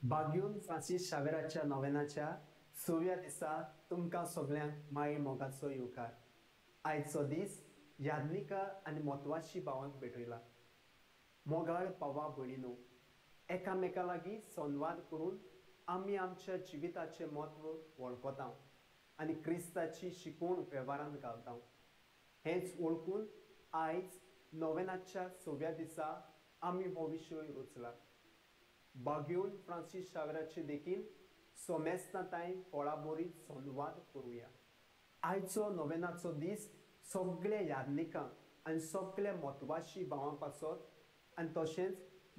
बाग्यून Francis शावेराच्या नोवेनाच्या सव्या दिसा तुमकां सगळ्यांक माई मोगाचो येवकार। आयचो दीस यादनिका आनी म्हत्वाची भावांक भेटयला। मोगाळ भावा भयणीनो, एकामेका लागीं संवाद करून आमी आमच्या जिविताचें म्हत्व वळखता आनी क्रिस्ताची शिकवण वेव्हारांत घालता। हेंच वळखून आयज नोवेनाच्या सव्या दिसा आमी हो विशय रचला। बाग्योन फ्रांसीस शावेराचे देखीन सोमेस्तांताय फळाबोरी संवाद करुया। आयचो नोवेनाचो दीस सगळे यादनिकां आनी सगळे म्हत्वाशी भावां पासत आनी तशेंच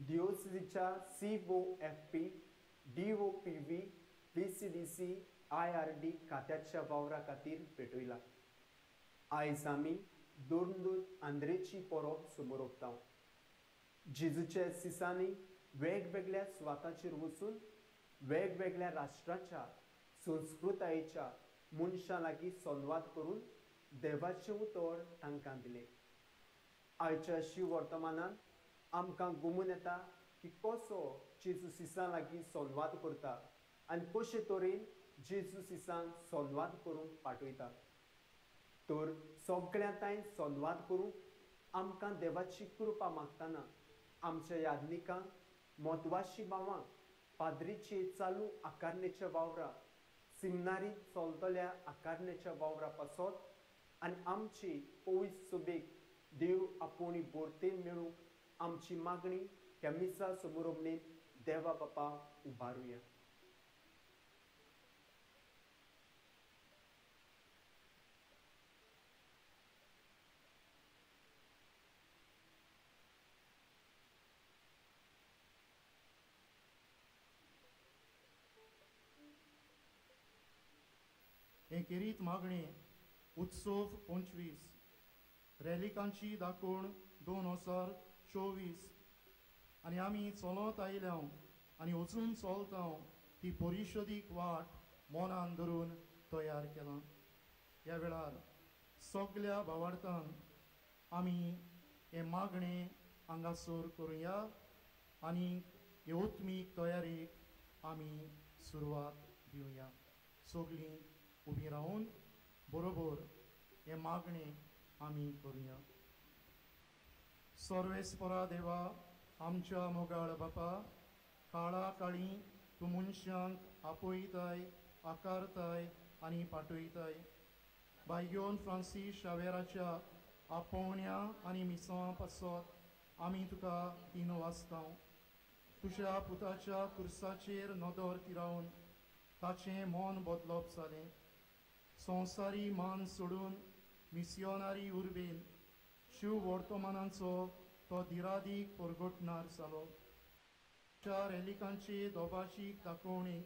दियोसिच्या COFP, DOPV, VCDC, IRD खात्याच्या वावरा खातीर पेटयला। आयज आमी दोन दोन आंद्रेची परब समोर। जेजूच्या सिसांनी वेगवेगळ्या सुवातांचेर वचून वेगवेगळ्या राष्ट्राच्या संस्कृतायेच्या मनशां लागीं संवाद करून देवाचें उतर तांकां दिलें। आयच्या शिव वर्तमानान आमकां गुमून येता की कसो जेजू सिसां लागीं संवाद करता आनी कशे तरेन जेजू सिसांक संवाद करूंक पाठयता। तर सगळ्यां तांय संवाद करूंक आमकां देवाची कृपा मागतना आमच्या यादनिकांक, म्हत्वाशी भावांक, पाद्रीचे चालू आकारणेच्या वावरा, सिमनारीत चलतल्या आकारणेच्या वावरा पासत आनी आमची पवित्र सुबेक देव आपोवणी बोरतेन मेळूंक आमची मागणी ह्या मिसा समोरमणेन देवा बापा उबारुया। हे खेरीत मागणे उत्सव 25 रॅलिकांची दाखोवण 2024 आनी आमी चलत आयल्या आनी वचून चलता ती परिशदीक वाट मनान धरून तयार केला। ह्या वेळार सगल्या भावार्थान आमी हे मागणे हांगासर करुया आनी हे आत्मीक तयारेक आमी सुरवात दिवया। सगळीं उबी रावन बरोबर हे मागणे आमी करुया। सर्वेस्परा देवा, आमच्या मोगाळ बापा, काळा काळी तूं मनशांक आपयताय, आकारताय आनी पाठयताय। बायगोन फ्रांसीस शावेराच्या आपोवण्या आनी मिसां पासत आमी तुका तीन वाचता। तुज्या पुताच्या कुर्साचेर नदर तिरावन ताचें मन बदलप जालें। संवसारी मान सोडून मिसियोनारी उर्बेन शिव वर्तमानाचो तो दिरादीक परगटणार जालो। चार एलिकांची दोबाशीक दाखोवणी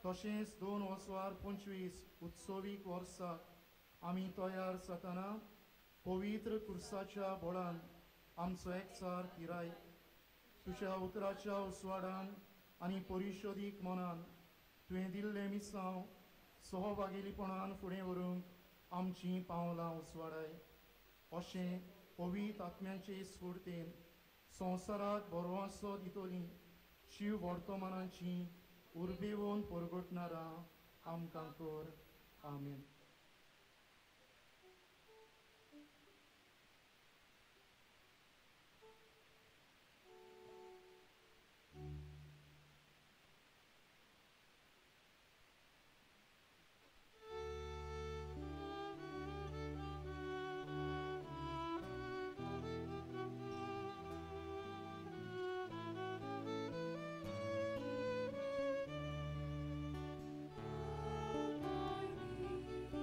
तशेंच 2025 उत्सवीक वर्साक आमी तयार जातना पवित्र कुर्साच्या बळान आमचो एकचार थिराय। तुज्या उतराच्या उस्वाडान आनी परिशदीक मनान तुवें दिल्लें मिसांव सहभागीपणान फुडें व्हरूंक आमचीं पावलां उसवाडाय। अशें पवित्र आत्म्याचे स्फूर्तेन संवसाराक बरो दितली शिव वर्तमानाची उर्बेवन परगटणारा आमकां कर। आमेन। Bye.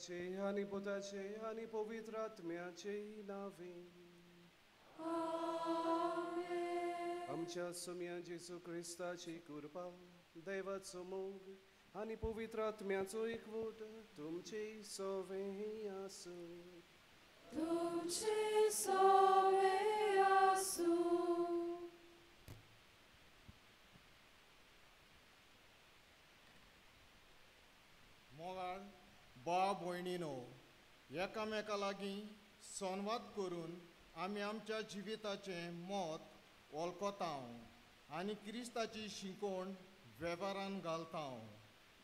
बापाचे आनी पुताचे आनी पवित्र आत्म्याचे नांवे. आमच्या सोम्या जेजू क्रिस्ताची कृपा, देवाचो मोग आनी पवित्र आत्म्याचो एकवट तुमचे सवे आसूं. तुमचे सवे आसूं. मोगाळ बा भयणीनो, एकामेका लागीं संवाद करून आमी आमच्या जिविताचें मत वळखतांव आनी क्रिस्ताची शिकोवण वेव्हारान घालतांव.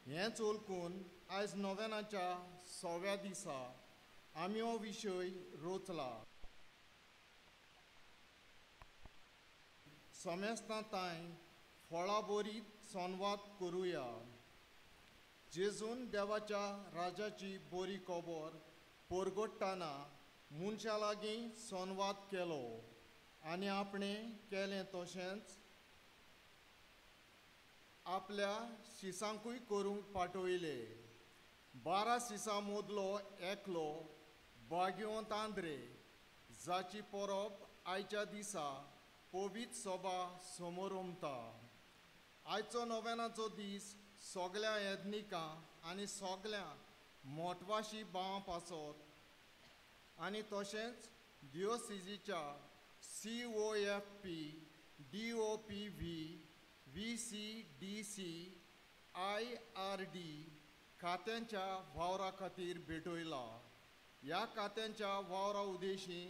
हेंच वळखून आयज नोवेनाच्या सव्या दिसा आमी हो विशय रोचला. समेस्तां तांय फळां बरीत संवाद करुया. जेजून देवाच्या राजाची बरी खबर परगट्टाना मनशां लागीं संवाद केलो आनी आपणें केलें तशेंच आपल्या शिसांकूय करूंक पाठयले. 12 शिसां मदलो एकलो बागेवंत आंद्रे, जाची परब आयच्या दिसा पवित्र सभा समोरमता. आयचो नोवेनाचो दीस सगळ्या येदनिकां आनी सगळ्या मोटवाशी भावां पासत आनी तशेंच दियोसिजीच्या COFP, DOPV, VCDC, IRD खात्यांच्या वावरा खातीर भेटयला. ह्या खात्यांच्या वावरा उद्देशी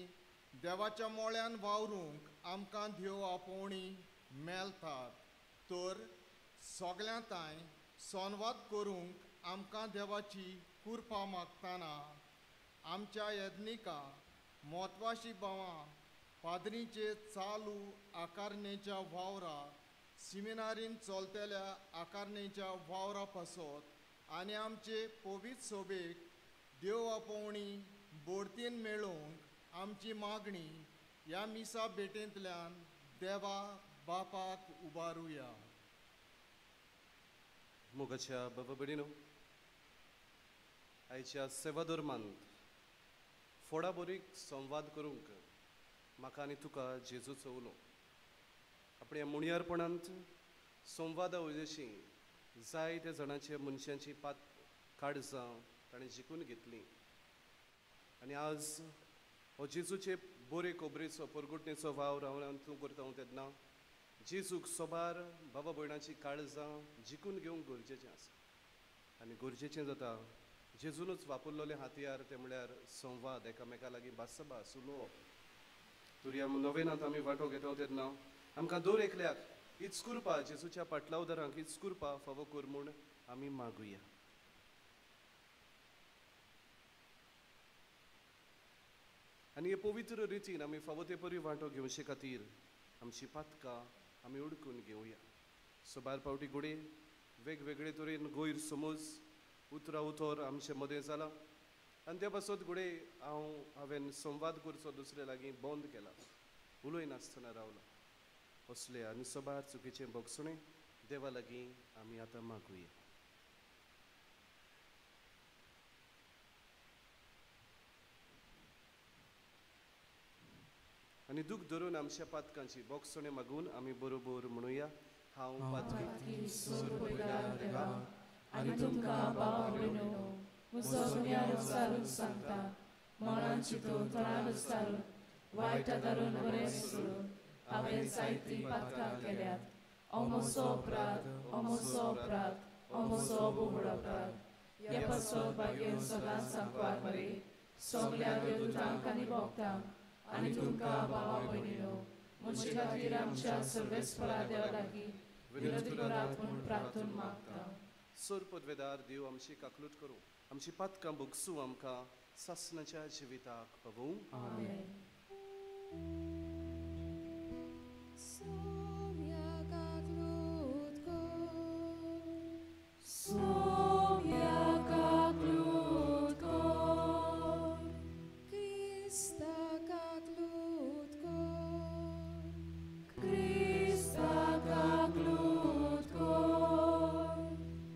देवाच्या मोळ्यान वावरूंक आमकां देव आपोवणी मेळटात. तर सगळ्यां तांय संवाद करूंक आमकां देवाची कृपा मागतना आमच्या यज्ञिका म्हत्वाशी भावां पाद्रींचे चालू आकारणेच्या वावरा, सिमिनारीन चलतल्या आकारणेच्या वावरा पासत आनी आमचे पवित्र सोबेक देव आपोवणी बोडतीन मेळोवंक आमची मागणी ह्या मिसा भेटेंतल्यान देवा बापाक उबारुया. मोगाच्या बाबा भयणीनो, आयच्या सेवाधर्मांत फोडा बोरीक संवाद करूंक म्हाका आनी तुका जेजूचो उलो. आपल्या मुणयारपणांत संवादा उद्देशी जायते जाणांचे मनशांची पात काळजां ताणें जिखून घेतली आनी आज हो जेजूचे बोरे कोबरेचो परगुटणेचो वावर हांव तूं करता तेन्ना जेजूक सोबार बाबा भयणाची काळजां जिखून घेवंक गरजेचें आसा. आनी गरजेचें जाता जेजूनच वापरलेले हातयार ते म्हळ्यार संवाद, एकामेका लागीं भासाभास, उलोवप. तर ह्या नोवेनांत आमी वांटो घेता तेन्ना आमकां दर एकल्याक हीच कृपा, जेजूच्या पाटलावदारांक हीच कृपा फावो कर म्हूण आमी मागुया. आनी हे पवित्र रितीन आमी फावो ते परी वांटो घेवचे खातीर आमची पातकां आमी उडकून घेवया. सोबार पावटी घडये वेगवेगळे तरेन गैरसमज उतरा उतर आमचे मदें जाला आनी त्या पासत घडये हांवें संवाद करचो दुसरे लागीं बंद केला, उलयनासतना रावला. असले आनी सोबार चुकीचें भोगसणें देवा लागीं आमी आतां मागुया. आनी दूख धरून आमच्या पातकांची भोगसणें मागून आमी बरोबर म्हणुया, हांव पातकी देवा आनी तुमकां बाबा भयणीनो म्हजो गुन्यांव विचारून सांगता, मनान चिंतून तोंडान विचारून वायट धरून बरें सोडून हांवें जायतीं पातकां केल्यात. अमोसो अपराध, अमोसो अपराध, अमोसो बोबड अपराध. ह्या पासत बागेन सदांच सांकवार मरे सगल्या देवदूतांक आनी भोगतांक आनी तुमकां बाबा भयणीनो म्हजे खातीर आमच्या सर्वेस्परा देवा लागीं विनंती करात म्हूण प्रार्थना मागता. सोर पदवेदार देव आमची काकलूट करूं, आमची पातकां भोगसूं, आमकां सासणाच्या जिविताक पावूं. आमेन.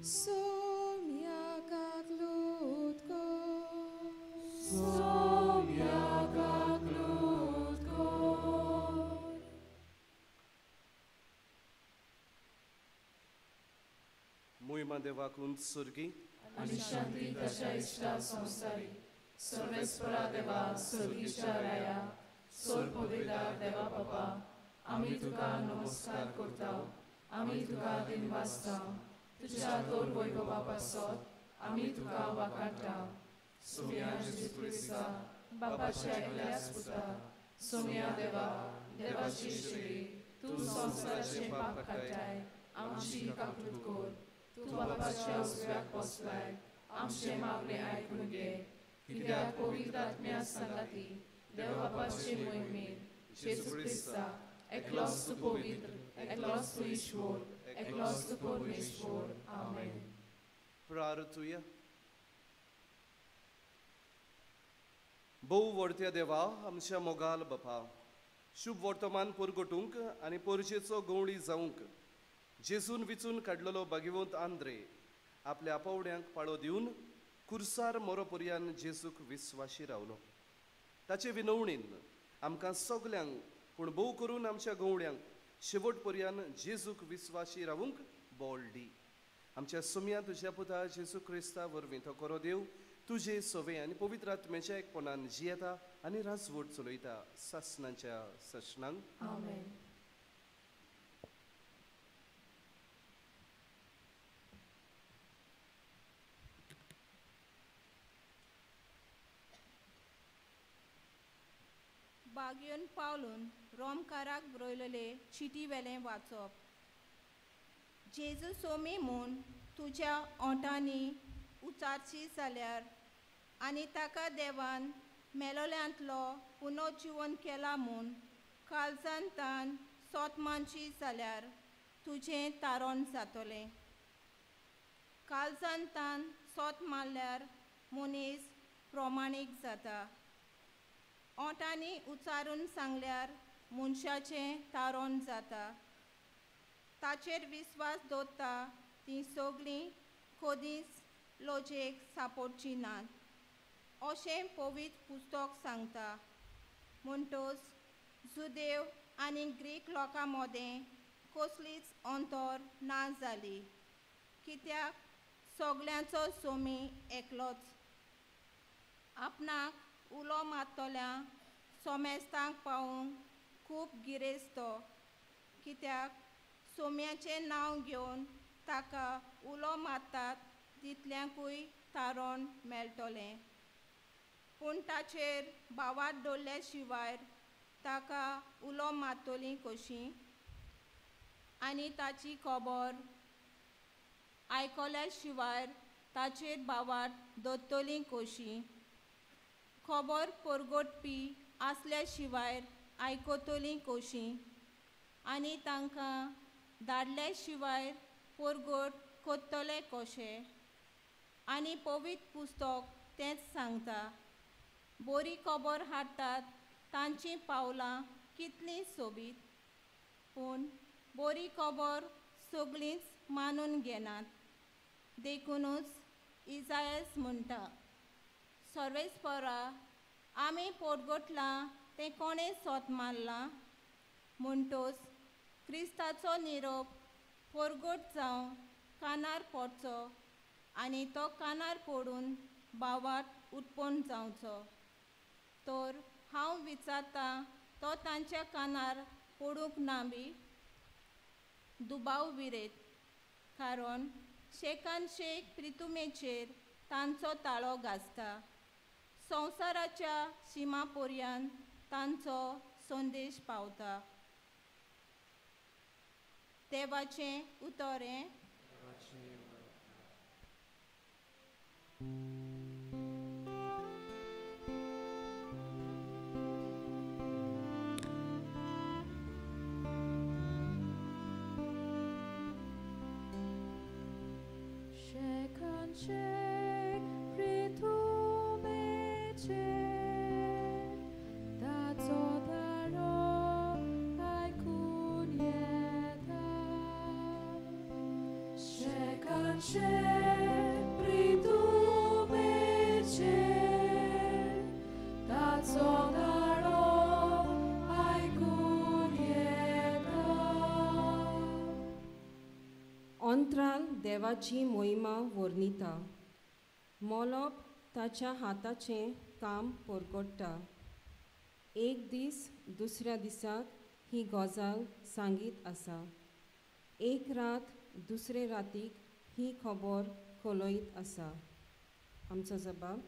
Somia kaklut kor. सोम्या काकलूत कोर. मोहिमा देवाक उत्सर्गी आनी शांती ताच्या इश्टा संवसारी. सर्वेस्परा देवा, सर्गीच्या राया, सोर पवित्र देवा बाबा, आमी तुका नमस्कार करता, आमी तुका दिनवासता. तुज्या तोर वैभवा पासत आमी तुका वाकाडटा. सोम्या जेजू क्रिस्ता, बापाच्या एकल्याच पुता, सोम्या देवा, देवाची शिरी, तूं संवसाराचें पाप काडटाय, आमची काकूट कोर. तूं बापाच्या उजव्याक बसलाय, आमचें मागणें आयकून घे. कित्याक पवित्र आत्म्या सांगाती देव बापाचे मोहिमेन जेजू क्रिस्ता, एकलोच तूं पवित्र, एकलोच तूं ईश्वर, एकलोच तूं परमेश्वर. आमेन. प्रार्थुया. भोव व्हडत्या देवा, आमच्या मोगाल बापा, शुभ वर्तमान परगटूंक आनी परजेचो गवळी जावंक जेजून विचून काडलेलो भाग्यवंत आंद्रे आपल्या आपोवड्यांक पाळो दिवन कुर्सार मोरोपर्यान जेजूक विस्वाशी रावलो. ताचे विनवणीन आमकां सगल्यांक, पूण भोव करून आमच्या गवळ्यांक शेवट पर्यान जेजूक विस्वाशी रावूंक बोल दी. आमच्या सोम्या तुज्या पुता जेजू क्रिस्ता वरवीं तो करो देव तुजे सवे आनी पवित्र आत्म्याच्या एकपणान जियेता आनी राजवट चलयता सासणाच्या सासणांक. आमेन. बागयोन पावलून रोमकाराक बरयलेले चिटी वेलें वाचप. जेजू सोमी म्हूण तुज्या ओंठांनी उचारची जाल्यार आनी ताका देवान मेलोल्यांतलो पुनर्जिवन केला म्हूण काळजान तान सोत मानची जाल्यार तुजें तारण जातलें. काळजान तान सोत मारल्यार मनीस प्रमाणीक जाता. ओंठांनी उचारून सांगल्यार मनशाचें तारण जाता. ताचेर विस्वास दवरता तीं सगळीं कदींच लजेक सापडचीं नात अशें पवित्र पुस्तक सांगता. म्हणटच जुदेव आनी ग्रीक लोकां मदें कसलीच अंतर ना जाली, कित्याक सगल्यांचो सोमी एकलोच. आपणाक उलो मारतल्या सोमेस्तांक पावूंक खूब गिरेस्त तो, कित्याक सोम्याचें नांव घेवन ताका उलो मारतात तितल्यांकूय तारण मेळटलें. पूण ताचेर भावार्थ दवरल्या शिवाय ताका उलो मारतलीं कशीं आनी ताची खबर आयकल्या शिवाय ताचेर भावार्थ दवरतलीं कशीं. खबर परगटपी आसल्या शिवाय आयकतलीं कशीं आनी तांकां धाडल्या शिवाय परगट करतले कशें. आनी पवित्र पुस्तक तेंच सांगता, बरी खबर हाडटात तांचीं पावलां कितलीं सोबीत, पूण बरी खबर सगळींच मानून घेनात. देखुनूच इजायस म्हणटा, सर्वेस्परा आमी पोटगोटलां तें कोणें सोत मारलां. म्हणटच क्रिस्ताचो निरोप परगट जावं कानार पडचो आनी तो कानार पडून भावार्थ उत्पन्न जावचो. तर हांव विचारतां, तो तांच्या कानार पडूंक ना बी? दुबाव विरेत, कारण शेकान शेक प्रितुमेचेर तांचो ताळो गाजता. संवसाराच्या शिमा पर्यंत तांचो संदेश पावता. देवाचें उतर हें. Shek pritumeche taco taro aikun yeta. Shekan shek pritumeche अंतराल देवाची मोहिमा वर्णिता, मोलोप ताच्या हाताचें काम परगट्टा. एक दीस दुसऱ्या दिसाक ही गजाल सांगीत आसा, एक रात दुसरे रातीक ही खबर कळयत आसा. आमचो जबाब.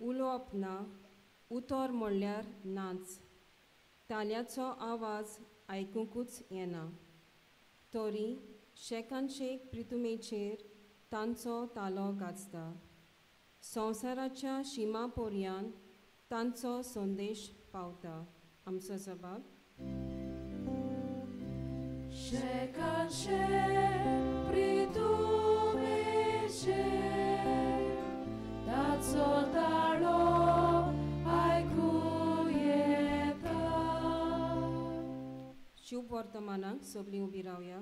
उलोवप ना, उतर म्हणल्यार नाच, ताल्याचो आवाज आयकुंकूच येना, तरी शेकानशेक प्रितुमेचेर तांचो तालो गाजता. संवसाराच्या शिमा पर्यंत तांचो संदेश पावता. आमचो जबाब. शुभ वर्तमानाक सगळीं उबी रावया.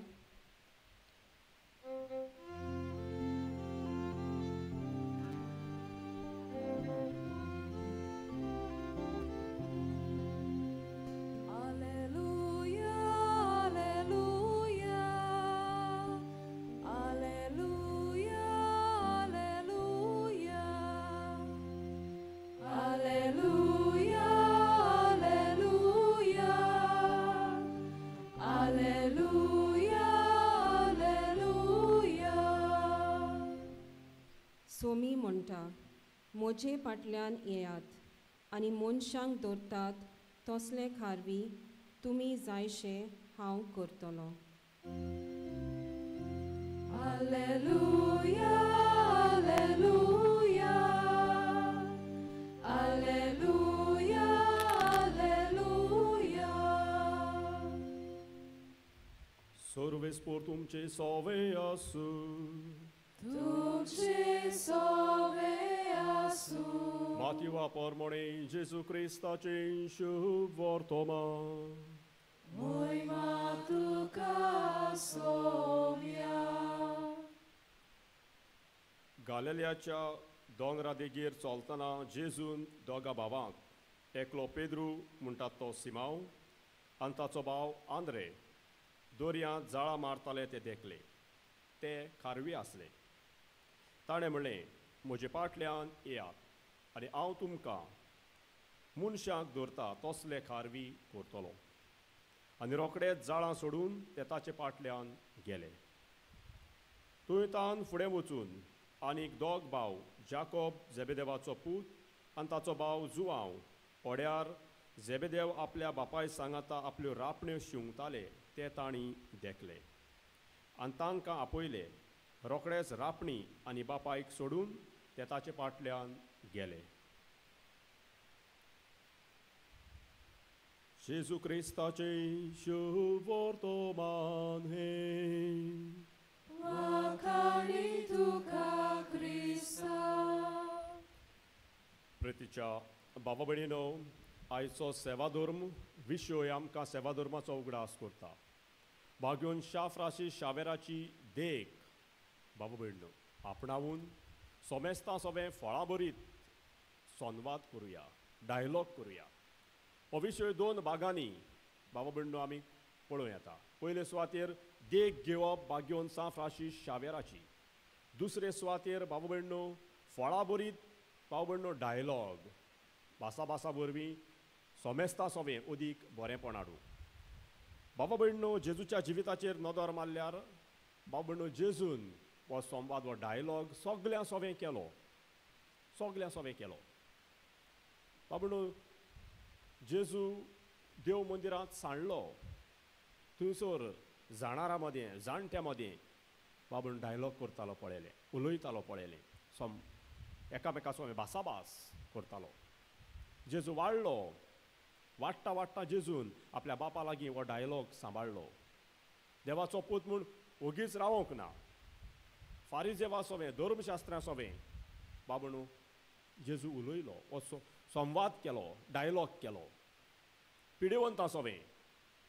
सोमी म्हणटा, म्हजे फाटल्यान येयात आनी मनशांक दवरतात तसले खारवी तुमी जायशे हांव करतलो. Alleluia, alleluia, alleluia, alleluia. Serves por तुमचे सवे आसू, तुमचे सवे आसू. मातीवा परमणे जेजू क्रिस्ताचे शुभ वर्तमान. मोहिमा तुका सोम्या. गालेल्याच्या दोंगरा देगेर चलतना जेजून दोगा भावांक, एकलो पेद्रू म्हणटात तो सिमांव आनी ताचो भाव आंद्रे, दर्यांत जाळां मारताले ते देखले. ते खारवी आसले. ताणें म्हणलें, म्हजे फाटल्यान येयात आनी हांव तुमकां मनशांक दवरता तसले खारवी करतलो. आनी रोखडेच जाळां सोडून ते ताचे फाटल्यान गेले. थंय तान फुडें वचून आनीक दोग भाव, जाकोब जेबेदेवाचो पूत आनी ताचो भाव जुआंव, ओड्यार जेबेदेव आपल्या बापाय सांगाता आपल्यो रापण्यो शिंवताले ते तांणी देखले आनी तांकां आपयले. रोखडेच रापणी आनी बापायक सोडून ते ताचे फाटल्यान गेले. जेजू क्रिस्ताचे शुभ वर्तमान हें. वाखाणी तुका क्रिस्ता. प्रितीच्या बाबा भयणीनो, आयचो सेवाधर्म विशय आमकां सेवाधर्माचो उगडास करता. बागयोन शाह फ्रांसीस शावेराची देख बाबा भयणीनो आपणावून सोमेस्तां सोवें फळां भरीत संवाद करुया, डायलॉग करुया. हो विशय दोन भागांनी बाबा भयणीनो आमी पळोवं येता. पयले सुवातेर देख घेवप बागयोन सा फ्रांसीस शावेराची, दुसरे सुवातेर बाबा भयणीनो फळां भरीत बाबा भयणीनो डायलॉग, भासा भासा वरवीं सोमेस्ता सोवें अदीक बरेंपण हाडूं. बाबा भयणीनो जेजूच्या जिविताचेर नदर मारल्यार बाबा भयणीनो जेजून हो संवाद, हो डायलॉग सगळ्यां सोवें केलो, सगळ्यां सोवें केलो. बाबा भयणीनो जेजू देव मंदिरांत सांडलो, थंयसर जाणारां मदें, जाणट्यां मदें बाबा डायलॉग करतालो पळयलें, उलयतालो पळयलें, एकामेका सोवें भासाभास करतालो. जेजू वाडलो, वाडटा वाडटा जेजून आपल्या बापा लागीं हो डायलॉग सांबाळ्ळो. देवाचो पूत म्हूण ओगीच रावोंक ना, फारिजेवा सोवें, धर्मशास्त्रां सोवें बाबा न्हू जेजू उलयलो, हो संवाद केलो, डायलॉग केलो. पिडेवंता सोवें,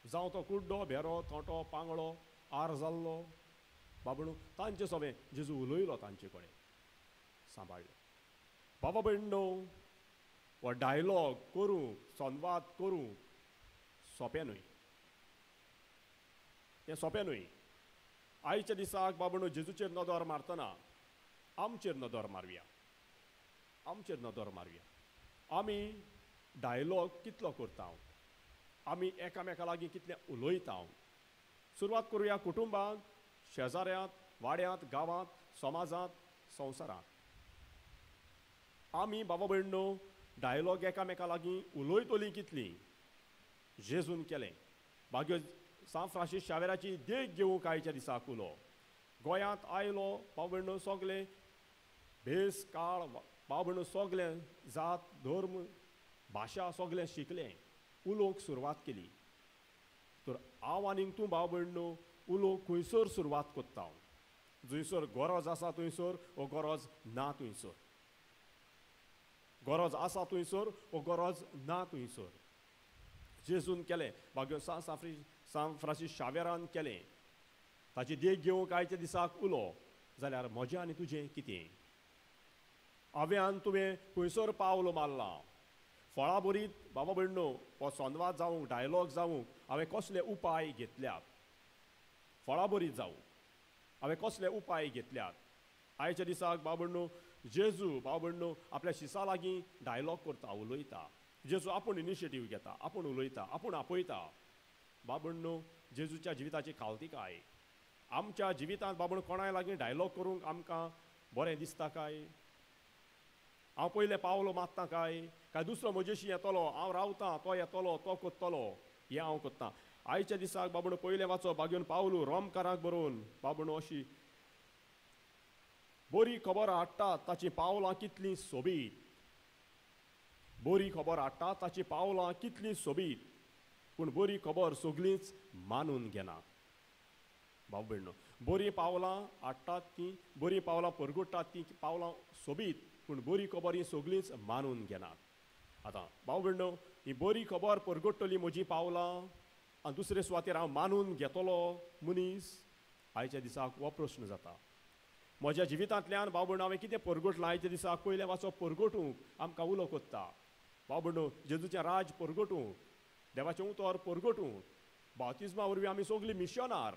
जावं तो कुड्डो, भेरो, थोंटो, पांगळो, आर जाल्लो बाबणू तांचे सोबें जेजू उलयलो तांचे कडेन सांबाळ्ळें. बाबा भयणो हो डायलॉग करूंक संवाद करूंक सोंपें न्हय, हें सोंपें न्हय. आयच्या दिसाक बाबणो जेजूचेर नदर मारतना आमचेर नदर मारया, आमचेर नदर मारया. आमी डायलॉग कितलो करता, आमी एकामेका लागीं कितलें उलयता. सुरवात करुया कुटुंबांत, शेजाऱ्यांत, वाड्यांत, गांवांत, समाजांत, संवसारांत. आमी बाबा भयणो डायलॉग एकामेका लागीं उलयतलीं कितलीं? जेजून केलें. बाग्यो सांत फ्रांसीस शावेराची देख घेवंक आयच्या दिसाक उलो गोंयांत आयलो बाबा भयणो सगलें भेस काळ बाबा भयणो सगलें जात धर्म भाशा सगलें शिकलें, उलोवंक सुरवात केली. तर हांव आनीक तूं बाबा भयणो उलोवंक खंयसर सुरवात करता? जंयसर गरज आसा थंयसर वो गरज ना थंयसर, गरज आसा थंयसर वो गरज ना थंयसर. जेजून केलें, बाग्यो सांत फ्रांसीस शावेरान केलें. ताची देख घेवंक आयच्या दिसाक उलो जाल्यार म्हजें आनी तुजें कितें? हांवें आनी तुवें खंयसर पावलो मारला? फळां बरीत बाबा भयणो हो संवाद जावंक डायलॉग जावंक हांवें कसले उपाय घेतल्यात? फळां बरीत जावंक हांवें कसले उपाय घेतल्यात? आयच्या दिसाक बाबा भयणो जेजू बाबा भयणो आपल्या शिसा लागीं डायलॉग करता, उलयता. जेजू आपूण इनिशिएटीव घेता, आपूण उलयता, आपूण आपयता. बाबा भयणो जेजूच्या जिविताची खावतिकाय आमच्या जिवितांत बाबण कोणाय लागीं डायलॉग करूंक आमकां बरें दिसता काय? हांव पयलें पावलो मारता काय? काय दुसरो म्हजेशी येतलो, हांव रावतां, तो येतलो, तो करतलो, हें हांव करतां. आयच्या दिसाक बाबण पयलें वाचो बागेवन पावलो रोमकाराक बरोवन बाबण अशी बरी खबर हाडटा ताचीं पावलां कितलीं सोबीत, बरी खबर हाडटा ताचीं पावलां कितलीं सोबीत, पूण बरी खबर सगळींच मानून घेना. बाबा भयणो बरीं पावलां हाडटात तीं, बरीं पावलां परगुट्टात तीं पावलां सोबीत, पूण बरी खबर ही सगळींच मानून घेनात. आतां बाबा भयणो ही बरी खबर परगुट्टली म्हजीं पावलां आनी दुसरे सुवातेर हांव मानून घेतलो मनीस? आयच्या दिसाक हो प्रस्न जाता. म्हज्या जिवितांतल्यान बाबा भयणो हांवें कितें परगटलां? आयच्या दिसाक पयलें वाचो परगटूंक आमकां उलो कोत्ता. बाबा भयणो जेजूचें राज परगटूंक, देवाचें उतर परगटूंक, बाप्तिज्मा वरवीं आमी सगळीं मिशनार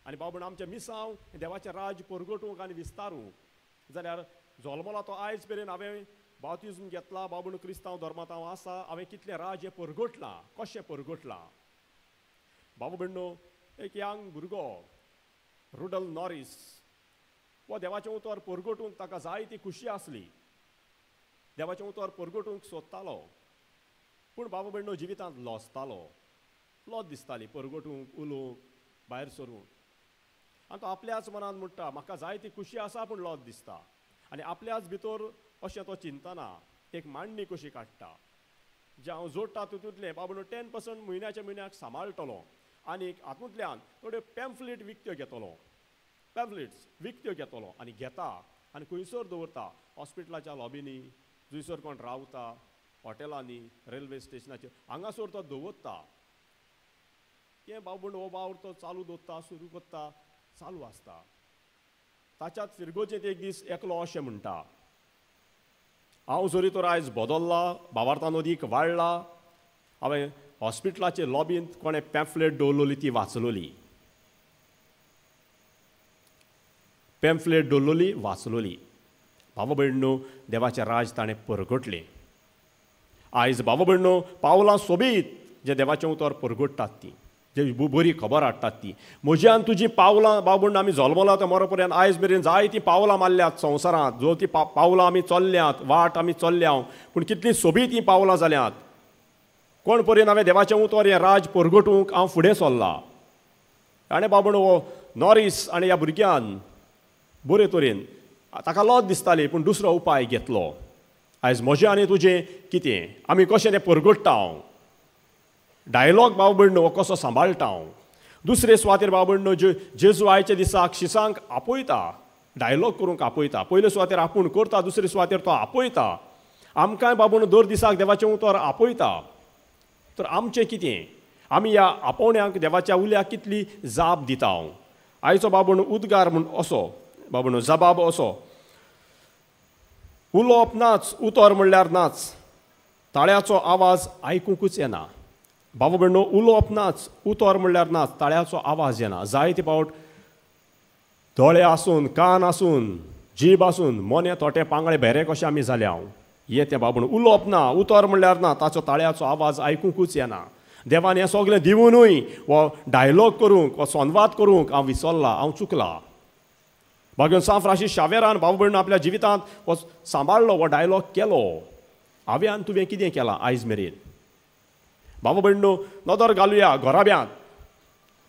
आनी बाबा भयणो आमचें मिसांव देवाचें राज परगटूंक आनी विस्तारूंक. जाल्यार जल्मला तो आयज मेरेन हांवें बाप्तिज्म घेतला, बाबा भयणो क्रिस्तांव धर्मांत हांव आसा, हांवें कितलें राज हें परगटलां, कशें परगटलां? बाबा भयणो एक यंग भुरगो रुडल नॉरीस हो देवाचें उतर परगटूंक ताका जायती खुशी आसली, देवाचें उतर परगटूंक सोदतालो, पूण बाबा भयणो जिवितांत लजतालो, लज दिसताली परगटूंक, उलोवंक, भायर सरूंक. आनी तो आपल्याच मनांत म्हणटा म्हाका जायती खुशी आसा पूण लज दिसता. आनी आपल्याच भितर अशें तो चिंतना एक मांडणी कशी काडटा, जें हांव जोडटा तितूंतलें बाबा भयणो 10% म्हयन्याच्या म्हयन्याक सांबाळटलो आनी हातूंतल्यान थोड्यो पॅम्फलेट विकत्यो घेतलो, पॅम्फलेट्स विकत्यो घेतलो आनी घेता आनी खंयसर दवरता? हॉस्पिटलाच्या लॉबींनी, जंयसर कोण रावता, हॉटेलांनी, रेल्वे स्टेशनाचेर, हांगासर तो दवरता. तें बाबा हो वावर तो चालू दवरता, सुरू करता, चालू आसता. ताच्याच फिरगोजेंत एक दीस एकलो अशें म्हणटा, हांव जरी तर आयज बदल्ला, भावार्थान अदीक वाडला, हांवें हॉस्पिटलाचे लॉबींत कोणें पॅम्फलेट दवरलोली ती वाचलोली, पॅम्फलेट दवरलोली वाचलोली. बाबा भयणो देवाचें राज ताणें परगटलें. आयज बाबा भयणो पावलां सोबीत जें देवाचें उतर परगट्टात तीं, जे बरी खबर हाडटात ती. म्हजी आनी तुजी पावलां बाबा भयणो आमी जल्मला तो मरो पर्यंत आयज मेरेन जायतीं पावलां मारल्यात संवसारांत, जो ती पावलां आमी चल्ल्यात, वाट आमी चल्ल्या, पूण कितलीं सोबीत हीं पावलां जाल्यात. कोण पर्यंत हांवें देवाचें उतर हें राज परगटूंक हांव फुडें सरला. आनी बाबा भयणो हो नॉरीस आनी ह्या भुरग्यान बरे तरेन ताका लज दिसताली पूण दुसरो उपाय घेतलो. आयज म्हजें आनी तुजें कितें? आमी कशें तें परगट्टा? हांव डायलॉग बाबा भयणो हो कसो सांबाळटा? हांव दुसरे सुवातेर बाबा भयणो जेजू आयच्या दिसाक शिसांक आपयता, डायलॉग करूंक आपयता. पयले सुवातेर आपूण करता, दुसरे सुवातेर तो आपयता. आमकांय बाबा भयणो दर दिसाक देवाचें उतर आपयता. तर आमचें कितें? आमी ह्या आपोवण्याक देवाच्या उल्याक कितली जाप दिता. आयचो बाबूण उद्गार म्हूण असो बाबूण जबाब असो, उलोवप नाच, उतर म्हणल्यार नाच, ताळ्याचो आवाज आयकुंकूच येना. बाबा भयणो, उलोवप नाच, उतर म्हणल्यार नाच, ताळ्याचो आवाज येना. जायते फावट दोळे आसून, कान आसून, जीब आसून मोने तोटे पांगळे भेरे कशे आमी जाले हांव. हें तें बाबूण उलोवप ना, उतर म्हणल्यार ना, ताचो ताळ्याचो आवाज आयकुंकूच येना. देवान हें सगळें दिवनूय हो डायलॉग करूंक, हो संवाद करूंक हांव विसरला, हांव चुकला. बागेवन सांत फ्रांसीस शावेरान बाबा भयणो आपल्या जिवितांत हो सांबाळ्ळो, हो डायलॉग केलो. हांवें आनी तुवें कितें केलां आयज मेरेन? बाबा भयणो, नदर घालुया घराब्यांत.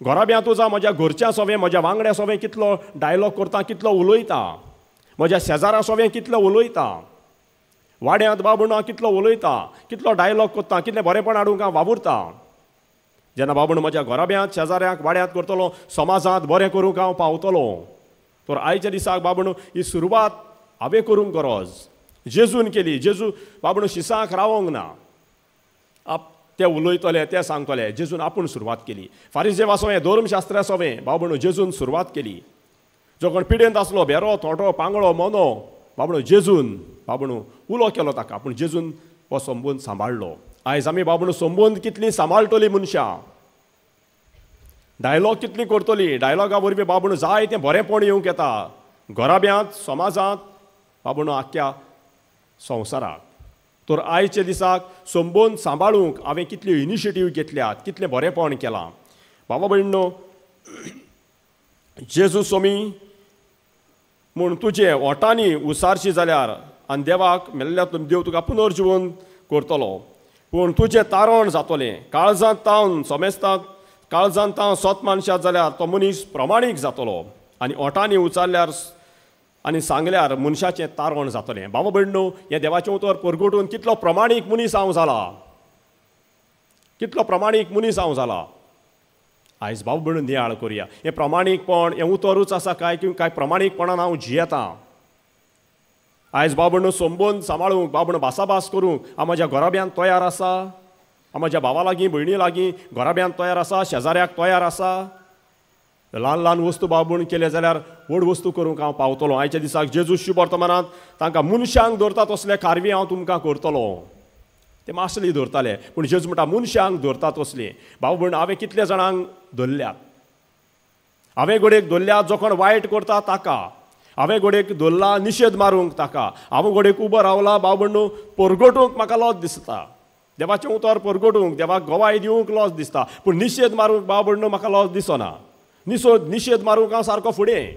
घराब्यांत वचा, म्हज्या घरच्या सोवें, म्हज्या वांगड्या सोवें कितलो डायलॉग करता, कितलो उलयता, म्हज्या शेजारा सोवें कितलो उलयता, वाड्यांत बाबा भयणो कितलो उलयता, कितलो डायलॉग करता, कितलें बरेंपण हाडूंक हांव वावुरता. जेन्ना बाबा भयणो म्हज्या घराब्यांत, शेजाऱ्यांक, वाड्यांत करतलो, समाजांत बरें करूंक हांव पावतलो. तर आयच्या दिसाक बाबा भयणो ही सुरवात हांवें करूंक गरज जेजून केली. जेजू बाबा भयणो शिसांक रावोंक ना, ते उलयतले, ते सांगतले. जेजून आपूण सुरवात केली. फारिजेवा सोवें, धर्मशास्त्रा सोवें बाबा भयणो जेजून सुरवात केली. जो कोण पिडेंत आसलो, भेरो, थोटो, पांगळो, मोनो, बाबा भयणो जेजून बाबा भयणो उलो केलो ताका, पूण जेजून हो संबंद सांबाळ्ळो. आयज आमी बाबा भयणो संबंद कितली सांबाळटली मनशां, डायलॉग कितली करतली. डायलॉगा वरवीं बाबा भयणो जाय तें बरेंपण येवंक येता घराब्यांत, समाजांत, बाबा भयणो आख्ख्या संवसाराक. तर आयच्या दिसाक संबंद सांबाळूंक हांवें कितल्यो इनिशिएटीव घेतल्यात, कितलें बरेंपण केलां. बाबा भयणो, जेजू सोमी म्हूण तुजे ओटांनी उसारशी जाल्यार आनी देवाक मेल्ल्या देव तुका पुनर्जिवन करतलो, पूण तुजें तारण जातलें. काळजांत तावन समेस्तांत, काळजांत तावन सत मानशात जाल्यार तो मनीस प्रमाणीक जातलो, आनी ओटांनी उचारल्यार आनी सांगल्यार मनशाचें तारण जातलें. बाबा भयणो, हें देवाचें उतर परगटून कितलो प्रमाणीक मनीस हांव जाला, कितलो प्रमाणीक मनीस हांव जाला. आयज बाबा भयणो नियाळ करुया, हें प्रमाणीकपण हें उतरूच आसा काय, किंवा काय प्रमाणीकपणान हांव जियेतां. आयज बाबा भयणो संबंद सांबाळूंक, बाबा भयणो भासाभास करूंक हांव म्हज्या घराब्यांत तयार आसा, हांव म्हज्या भावा लागीं, भयणी लागीं घराब्यांत तयार आसा, शेजाऱ्याक तयार आसा. ल्हान ल्हान वस्तू बाबा भयणो केले जाल्यार व्हड वस्तू करूंक हांव पावतलो. आयच्या दिसाक जेजू शुभ वर्तमानांत तांकां मनशांक दवरता तसले कारवी हांव तुमकां करतलो. ते मासली दवरताले, पूण जेजू म्हणटा मनशांक दवरता तसली. बाबा भयणो, हांवें कितल्या जाणांक धरल्यात, हांवें घडयेक धरल्यात जो कोण वायट करता ताका, हांवें घडयेक धरला निशेध मारूंक ताका, हांव घडयेक उबो रावला बाबा भयणो परगटूंक म्हाका लज दिसता, देवाचें उतर परगटूंक, देवाक गवाय दिवंक लज दिसता, पूण निशेध मारूंक बाबा भयणो म्हाका लज दिसना. निशेध मारूंक हांव सारको फुडें.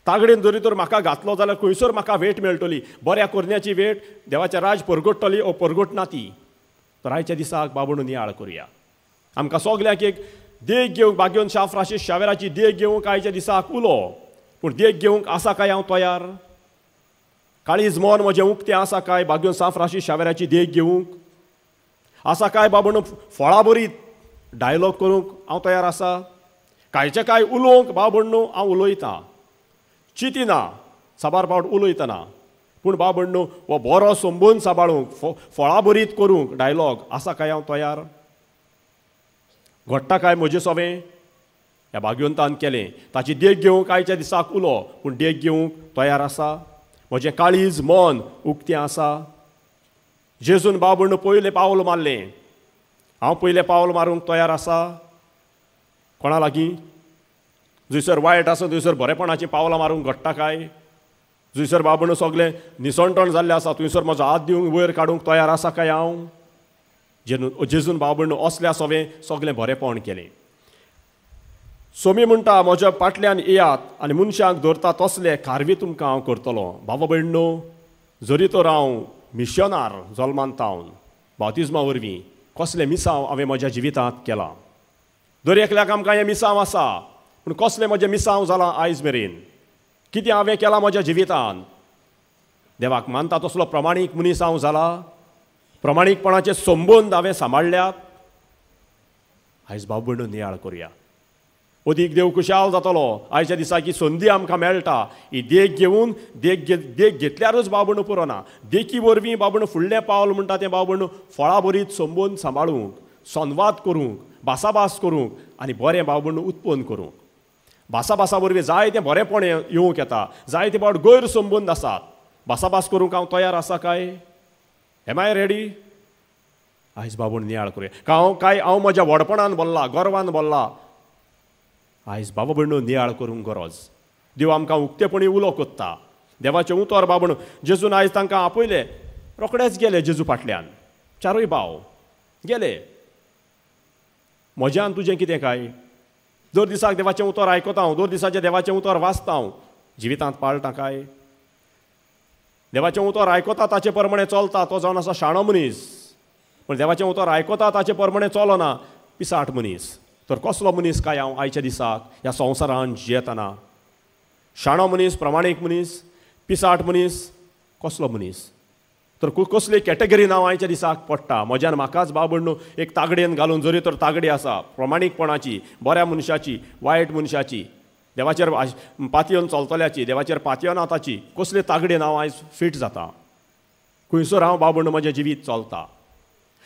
तागडेन जरी तर म्हाका घातलो जाल्यार खंयसर म्हाका वेट मेळटली, बऱ्या करण्याची वेट, देवाचें राज परगटतली ओ परगटना ती. तर आयच्या दिसाक बाबा भयणो नियाळ करुया. आमकां सगल्यांक एक देख घेवंक, बागेवन शाह फ्रांसीस शावेराची देख घेवंक आयच्या दिसाक उलो, पूण देख घेवंक आसा काय हांव तयार? काळीज मन म्हजें उक्तें आसा काय बागेवन सांत फ्रांसीस शावेराची देख घेवंक? आसा काय बाबा भयणो फळां बरीत डायलॉग करूंक हांव तयार आसा? कांयचें कांय उलोवंक बाबा भयणो हांव उलयतां, चिंतिना, साबार फावट उलयतना, पूण बाबा भयणो हो बरो संबंद सांबाळूंक, फळां बरीत करूंक डायलॉग आसा काय हांव तयार? घडटा काय म्हजें सोवें? ह्या भाग्यवंतान केलें, ताची देख घेवंक आयच्या दिसाक उलो, पूण देख घेवंक तयार आसा? म्हजें काळीज मन उक्तें आसा? जेजून बाबा भयणो पयलें पावल मारलें, हांव पयलें पावल मारूंक तयार आसा? कोणा लागीं जंयसर वायट आसा थंयसर बरेपणाचीं पावलां मारूंक घडटा काय? जंयसर बाबा भयणो सगळें निसणटण जाल्लें आसा थंयसर म्हजो हात दिवंक वयर काडूंक तयार आसा काय हांव? जेजून बाबा भयणो असल्या सोवें सगळें बरेपण केलें. सोमी म्हणटा म्हज्या फाटल्यान येयात आनी मनशांक दवरता तसले कारवी तुमकां हांव करतलो. बाबा भयणो, जरी तर हांव मिशनार जल्मान तावन बातिज्मा वरवीं कसलें मिसांव हांवें म्हज्या जिवितांत केलां, दर एकल्याक आमकां हें मिसांव आसा, पूण कसलें म्हजें मिसांव जालां आयज मेरेन? कितें हांवें केलां म्हज्या जिवितांत? देवाक मानता तसलो प्रमाणीक मनीस हांव जाला? प्रमाणीकपणाचे संबंद हांवें सांबाळ्ळ्यात? आयज बाबा भयणो नियाळ करुया. अदीक देव खुशाल जातलो आयच्या दिसाक ही संदी आमकां मेळटा. ही देख घेवन, देख घेतल्यारूच बाबा भयणो पुरो ना, देखी वरवीं बाबा भयणो फुडलें पावल म्हणटा तें बाबा भयणो फळां बरीत संबंद सांबाळूंक. संवाद करूंक, भासाभास करूंक आनी बरें भाव भयण उत्पन्न करूंक. भासाभासा वरवीं जायतें बरेंपण येवंक येता, जायते फावट गैरसंबंद आसात. भासाभास करूंक हांव तयार आसा काय? Am I ready? आयज बाबून नियाळ करुया. काय हांव म्हज्या व्हडपणान बोल्ला, गर्वान बोल्ला? आयज बाबा भयणो नियाळ करूंक गरज. देव आमकां उक्तेपणी उलो कोत्ता. देवाचें उतर बाबण जेजून आयज तांकां आपयले, रोखडेच गेले जेजू फाटल्यान. चारूय भाव गेले. म्हज्यान तुजें कितें काय? दर दिसाक देवाचें उतर आयकता हांव, दर दिसाचें देवाचें उतर वाचता हांव, जिवितांत पाळटा काय? देवाचें उतर आयकता ताचे प्रमाणे चलता तो जावन आसा शाणो मनीस, पूण देवाचें उतर आयकता ताचे प्रमाणे चलना पिसाट मनीस. तर कसलो मनीस काय हांव आयच्या दिसाक ह्या संवसारान जियेतना? शाणो मनीस, प्रमाणीक मनीस, पिसाट मनीस, कसलो मनीस? तर कसली कॅटेगरी हांव आयच्या दिसाक पडटा? म्हज्यान म्हाकाच बाबड न्हू एक तागडेन घालून, जरी तर तागडी आसा प्रमाणीकपणाची, बऱ्या मनशाची, वायट मनशाची, देवाचेर पातयेवन चलतल्याची, देवाचेर पातयेना ताची, कसली तागडेन हांव आयज फीट जाता? खंयसर हांव बाबड म्हजें जिवीत चलता?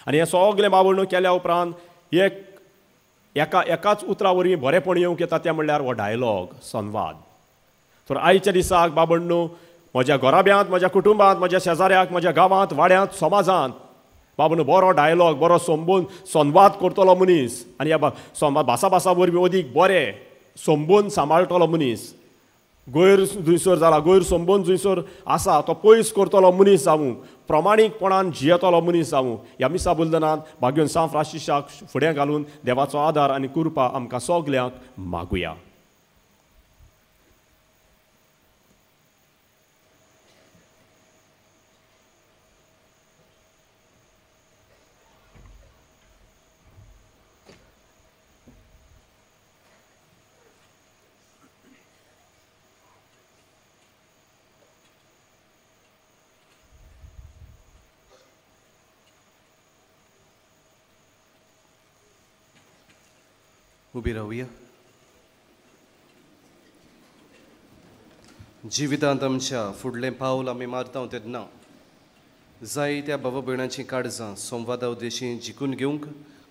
आनी हें सगलें बाबड केल्या उपरांत एक एका एकाच उतरा वरवीं बरेंपण येवंक येता, तें म्हणल्यार हो डायलॉग, संवाद. तर आयच्या दिसाक बाबड न्हू म्हज्या घराब्यांत, म्हज्या कुटुंबांत, म्हज्या शेजाऱ्याक, म्हज्या गांवांत, वाड्यांत, समाजांत बाबा बरो डायलॉग, बरो संबंद, संवाद करतलो मनीस आनी ह्या संवाद भासाभासा वरवीं अदीक बरें संबंद सांबाळटलो मनीस, गैर जंयसर जाला गैरसंबंद जंयसर आसा तो पयस करतलो मनीस जावूं, प्रमाणीकपणान जियेतलो मनीस जावूं. ह्या मिसा बुलदनांत भाग्योन सांत फ्रांसिसाक फुडें घालून देवाचो आदार आनी कृपा आमकां सगल्यांक मागुया. उबी रावया. जिवितांत आमच्या फुडलें पावल आमी मारता तेन्ना जाय त्या बाबा भयणाचीं काळजां संवादा उद्देशी जिखून घेवंक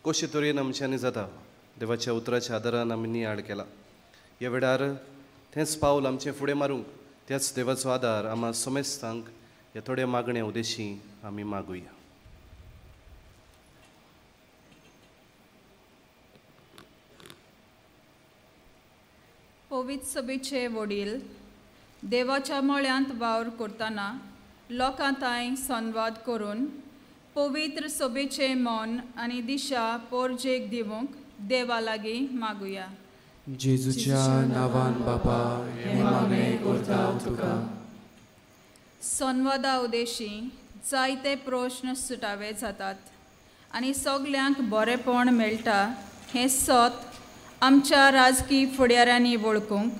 कशे तरेन आमच्यांनी जाता देवाच्या उतराच्या आदारान आमी नियाळ केला. ह्या वेळार तेंच पावल आमचें फुडें मारूंक त्याच देवाचो आदार आमा समेस्तांक ह्या थोड्या मागण्या उद्देशी आमी मागुया. पवित्र सभेचे वडील देवाच्या मळ्यांत वावर करतना लोकां तांय संवाद करून पवित्र सभेचें मन आनी दिशा पोरजेक दिवंक देवा लागीं मागुया. जेजूच्या नांवान बापा हें मागणें करता तुका. संवादा उद्देशी जायते प्रश्न सुटावे जातात आनी सगल्यांक बरेंपण मेळटा हें सत आमच्या राजकी फुडाऱ्यांनी वळखूंक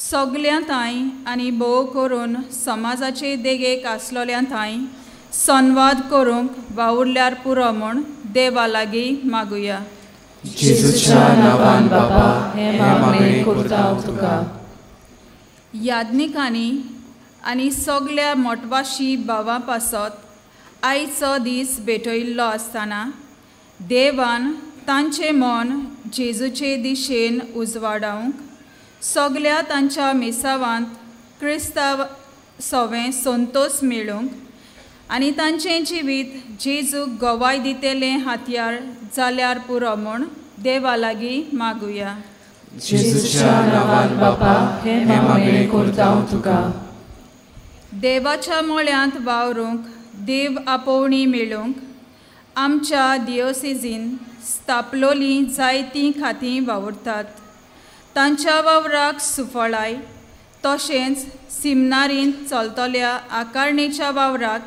सगल्यां थांय आनी भोव करून समाजाचे देगेक आसलोल्या थांय संवाद करूंक वावुरल्यार पुरो म्हूण देवा लागीं मागुया. जेजूच्या नांवान बापा हें मागणें करता तुका. याज्ञिकांनी आनी सगल्या मोटवाशी भावां पासत आयचो दीस भेटयल्लो आसतना देवान तांचें मन जेजूचे दिशेन उजवाडावंक सगल्या तांच्या मिसावांत क्रिस्तांव सवें संतोष मेळूंक आनी तांचें जिवीत जेजूक गवाय दितलें हातयार जाल्यार पुरो म्हूण देवा लागीं मागुया. जेजूच्या नांवान बापा हें मागणें करता तुका. देवाच्या मळ्यांत वावरूंक देव आपोवणी मेळूंक आमच्या दियोसिजीन स्थापलोलीं जायतीं खातीं वावुरतात. तांच्या वावराक सुफळाय तशेंच सिमनारींत चलतल्या आकारणेच्या वावराक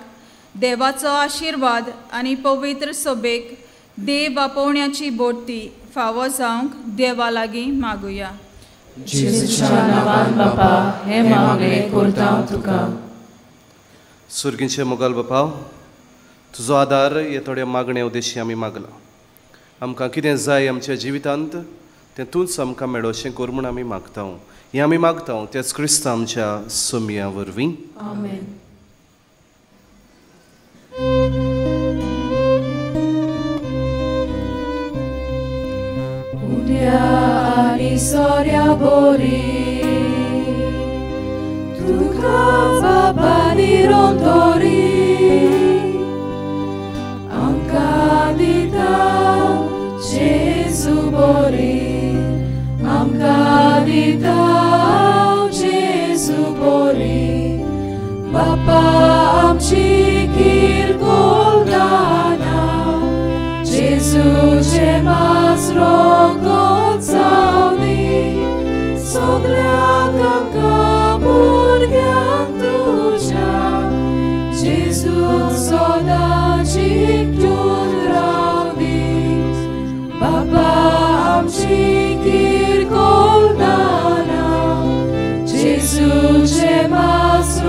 देवाचो आशिर्वाद आनी पवित्र सभेक देव आपोवण्याची बोटी फावो जावंक देवा लागीं मागुया. जेजूच्या नांवान बापा हें मागणें करता तुका. सुर्गींचे मोगाल बापा, तुजो आदार हे थोड्या मागण्या उद्देशी आमी मागला. आमकां कितें जाय आमच्या जिवितांत तें तूंच आमकां मेळोशें कर म्हूण आमी मागता. हें आमी मागता त्याच क्रिस्तांव आमच्या सोमया वरवीं. आमेन.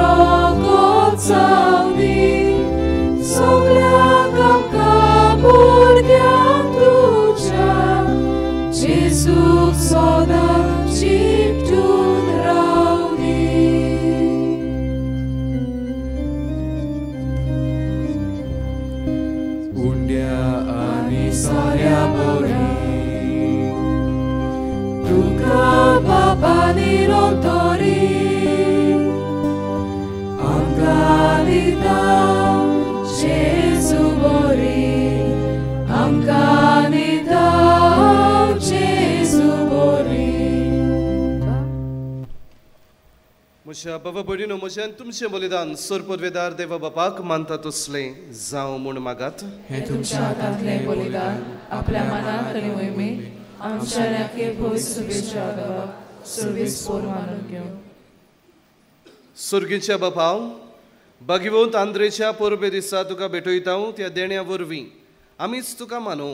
रोगत जावनी सगळ्यांक आमकां भुरग्यांक तुज्या जेजूक सदां चिकटून रावनी. उंड्या आनी साऱ्या बरी तुका बाबा निरंतरी आमकां दिता जेजू बरी आमकां दिता जेजू बरी. म्हज्या बाबा भयणीनो, म्हजें आनी तुमचें बलिदान सरपदवेदार देवा बापाक मानता तसलें जावं म्हूण मागात. हें तुमच्या हातांतलें बलिदान आपल्या मनात आनी मोहिमेक आमच्या राखीव भविष्याच्या देवाक सर्वीस पोर मानून घेवं. सुर्गीच्या बापा, बागिवंत आंद्रेच्या परबे दिसा तुका भेटयता त्या देण्या वरवीं आमीच तुका मानू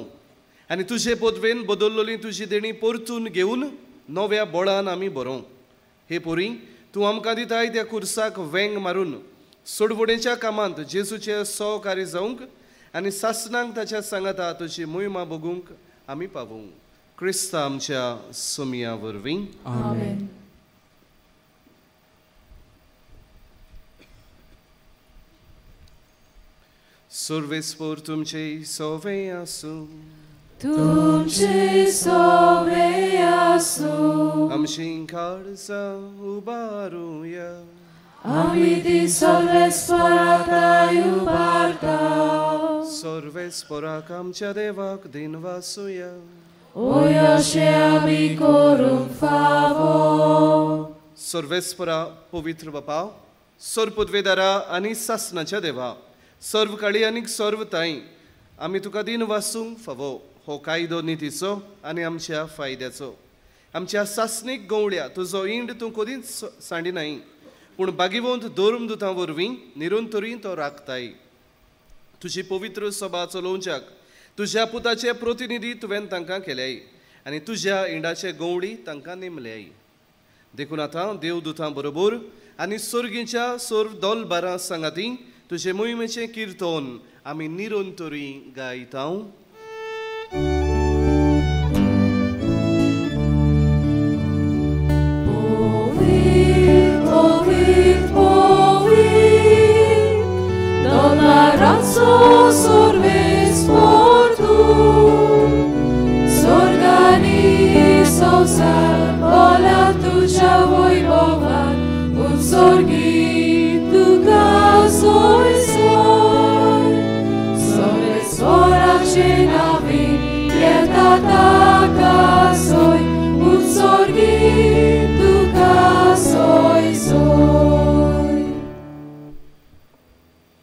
आनी तुजे पदवेन बदल्लोली तुजी देणी परतून घेवन नव्या बळान आमी बरोवं. हे पोरी तूं आमकां दिताय त्या कुर्साक वेंग मारून सोडवणेच्या कामांत जेजूचे सहकारी जावंक आनी सासणांक ताच्या सांगाता तुजी मोहिमा भोगूंक आमी पावूंक. क्रिस्ता आमच्या सोमया वरवीं. आमेन. सर्वेस्पोर तुमचे सोवे आसूं. तुमचे सोवे आसूं. आमची काळजां उबारुया. आमी ती सर्वेस्पोराक उबारता. सर्वेस्पोराक आमच्या देवाक दिनवासुया. ओय अशें आमी करूंक फावो. सर्वेस्पोरा पवित्र बापा, सर्वपदवेदारा आनी सासणाच्या देवा, सर्व काळी आनी सर्व ताई आमी तुका दिन वासूंक फावो हो कायदो नितीचो आनी आमच्या फायद्याचो. आमच्या सासणीक गवळ्या तुजो इंड तूं कदींच सांडिनाय, पूण बागिवंत धर्मदुतां वरवीं निरंतरी तो राखताय. तुजी पवित्र सभा चलोवच्याक तुज्या पुताचे प्रतिनिधी तुवें तांकां केल्याय आनी तुज्या इंडाचे गवळी तांकां नेमल्याय. देखून आतां देवदुतां बरोबर आनी सर्गीच्या सर्व दोल बारा सांगाती तुजे मोहिमेचें किर्तन आमी निरंतरी गायता.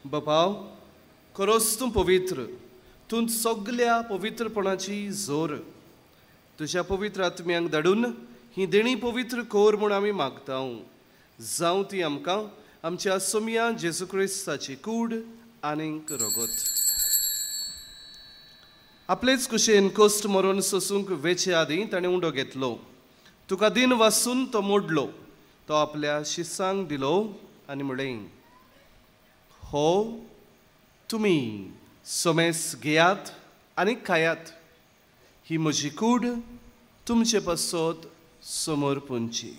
बापाव, खरोच तूं पवित्र, तूं सगल्या पवित्रपणाची जोर. तुज्या पवित्र आत्म्यांक धाडून ही देणी पवित्र कर म्हूण आमी मागता. जावं ती आमकां आमच्या सोमया जेजू क्रिस्ताची कूड आनीक रगत. आपलेच कुशेन कश्ट मरून सोसूंक वेचे आदीं ताणें उंडो घेतलो, तुका दिन वासून तो मोडलो, तो आपल्या शिसांक दिलो आनी म्हणलें, हो तुमी सोमेस घेयात आनी खायात, ही म्हजी कूड तुमचे पासत समर्पणची.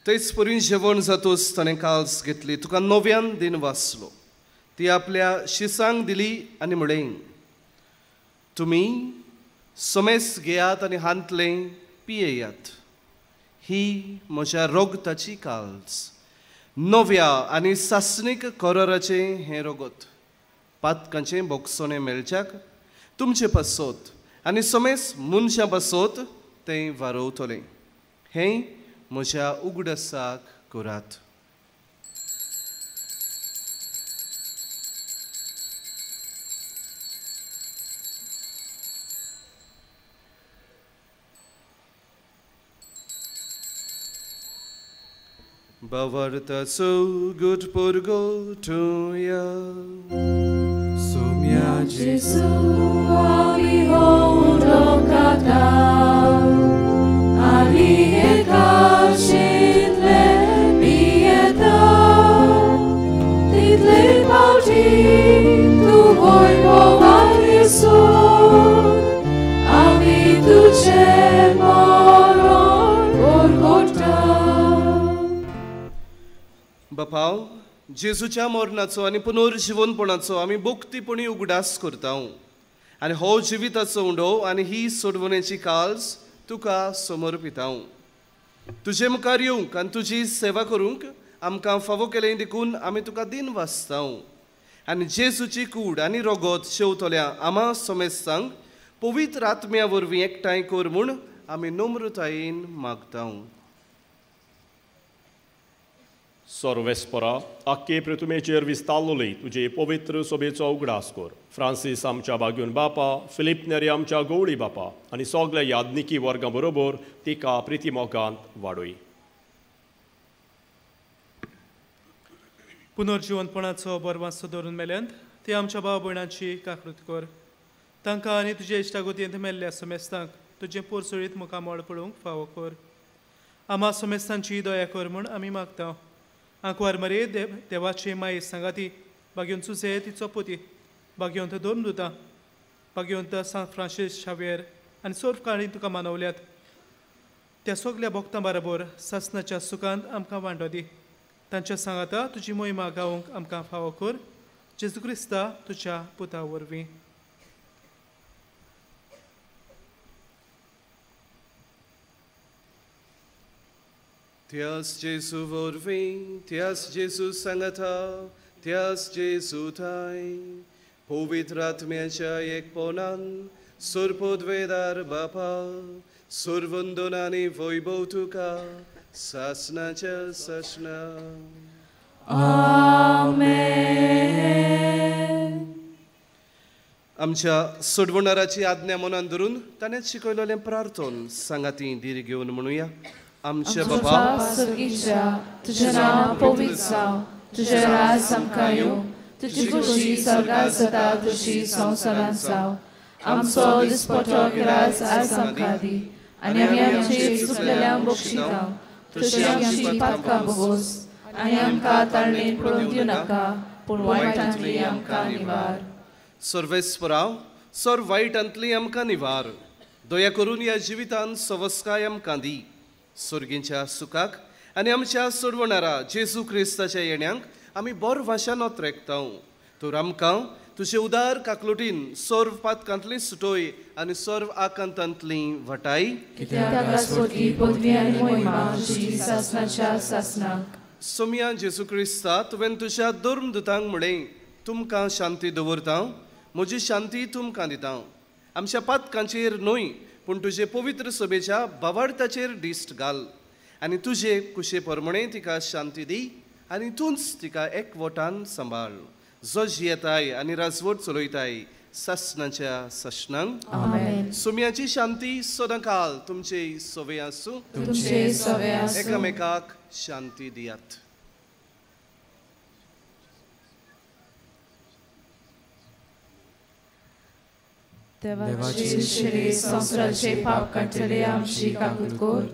तेच परी जेवण जातूच ताणें काल्स घेतली, तुका नव्यान दिन वाचलो, ती आपल्या शिसांक दिली आनी म्हणलें, तुमी सोमेस घेयात आनी हांतलें पियेयात, ही म्हज्या रोगताची काल्स, नव्या आनी सासणीक कराराचें हें रगत, पातकांचें बोगसणें मेळच्याक तुमचे पासत आनी सोमेस मनशां पासत तें वारोवतलें. हें म्हज्या उगडसाक करात. बावार्थाचो गुट पुरगोटुया. सोम्या जेजू आमी हो उदो खाता आनी एकाशितले पियेता तितले पावटी तूं वैभवान येसून आमी तुजें मरण परगटा. बापाव, जेजूच्या मरणाचो आनी पुनर्जिवनपणाचो आमी भक्तीपणी उगडास करता आनी हो जिविताचो उंडो आनी ही सोडवणेची काल्स तुका समर्पिता. तुजे मुखार येवंक आनी तुजी सेवा करूंक आमकां फावो केलें देखून आमी तुका दिन वाचता आनी जेजूची कूड आनी रगत शेवतल्या आमा समेस्तांक पवित्र आत्म्या वरवीं एकठांय कर म्हूण आमी नम्रतायेन मागता. सर्वेस्परा, आख्खे पृथ्वीचेर विस्तारलोली तुजे पवित्र सोबेचो उगडास कर. फ्रांसीस आमच्या बागून बापा, फिलीप नेरी आमच्या गवळी बापा आनी सगल्या यादनिकी वर्गां बरोबर तिका प्रिती मोगांत वाडय. पुनर्जिवनपणाचो बरवासो धरून मेल्यांत ते आमच्या भाव भयणांची काकृत कर. तांकां आनी तुजे इश्टागोतयेंत मेल्ल्या समेस्तांक तुजें पोरसोळीत मुखामळ पळोवंक फावो कर. आमा समेस्तांची दया कर म्हूण आमी मागता. आंकवार मरे देवाचे माये सांगाती बागेवन सुसे तिचो पोती बागेवंत दोन दुता बागेवंत सांत फ्रांसीस शावेर आनी सर्व काळी तुका मानवल्यात त्या सगल्या भक्तां बरोबर सासनाच्या सुखांत आमकां वांटो दी. तांच्या सांगाता तुजी मोहिमा गावंक आमकां फावो कर. जेजू क्रिस्ता तुज्या पुता वरवीं. त्यास जेजू वरवीं, त्यास जेजू सांगाता, त्यास जेजू थांय पवित्र आत्म्याच्या एकपणान सर्वपदवेदार बापा सर्वंदन आनी वैभव तुका सासनाच्या सासना. आमेन. आमच्या सोडवणाराची आज्ञा मनान धरून ताणें शिकयलेलें प्रार्थन सांगाती धीर घेवन म्हणुया. आमच्या बापा स्वर्गीच्या, तुजें नांव पवित्र जावं, तुजें राज आमकां येवं, तुजी खुशी स्वर्गांत जाता तशी संवसारांत जावं. आमचो दिसपटो ग्रास आज आमकां दी आनी आमी आमचे चुकलेल्यांक बक्षिता तशी आमची पातकां भोगोस आनी आमकां ताळणेन पडून दिवं नाका पूण वायटांतली आमकां निवार. सर्वेस्परा, सर्व वायटांतली आमकां निवार. दया करून ह्या जिवितांत सवस्काय आमकां दी. स्वर्गींच्या सुखाक आनी आमच्या सोडवणारा जेजू क्रिस्ताच्या येण्यांक आमी बरो भाशा नोत्रेकता. तर आमकां तुजे उदार काकलुटीन सर्व पातकांतली सुटोय आनी सर्व आकांतांतली वटाय. सोम्या जेजू क्रिस्ता, तुवें तुज्या धर्मदुतांक म्हणलें, तुमकां शांती दवरता, म्हजी शांती तुमकां दिता. आमच्या पातकांचेर न्हय पूण तुजे पवित्र सभेच्या बावार्थाचेर दिश्ट घाल आनी तुजे कुशे प्रमाणे तिका शांती दी आनी तूंच तिका एकवटान सांबाळ. जो जियेताय आनी राजवट चलयताय सासनाच्या सासनांक. आमेन. सुम्याची शांती सदांकाल तुमचे सवे आसूं. तुमचे सवे आसूं. एकामेकाक शांती दियात. देवाचे शिरे संवसाराचे पाप काडटले आमची काकूत कर.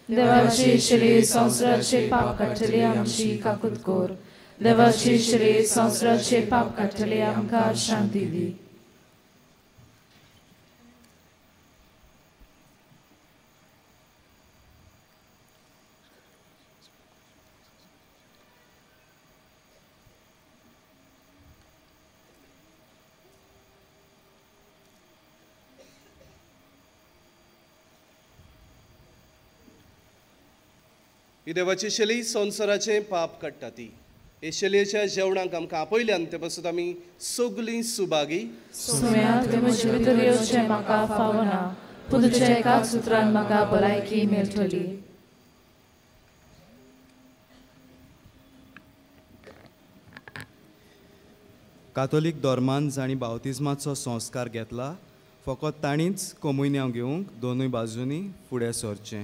देवाचे शिरे संवसाराचे पाप काडटले आमची काकूत कर. देवाचे शिरे संवसाराचे पाप काडटले आमकां शांती दी. ही देवाची शैली संवसाराचें पाप काडटा ती. हे शैलयेच्या जेवणाक आमकां आपयल्यान ते पासून आमी सगलीं सुभागी. सोम्या, तुवें म्हजे भितर येवचें म्हाका फावना, पूण तुज्या एकाच उतरान म्हाका भलायकी मेळटली. कातोलीक धर्मान जांणी बावतिज्माचो संस्कार घेतला फकत तांणीच कोमुन्यांव घेवंक दोनूय बाजूंनी फुडें सरचें.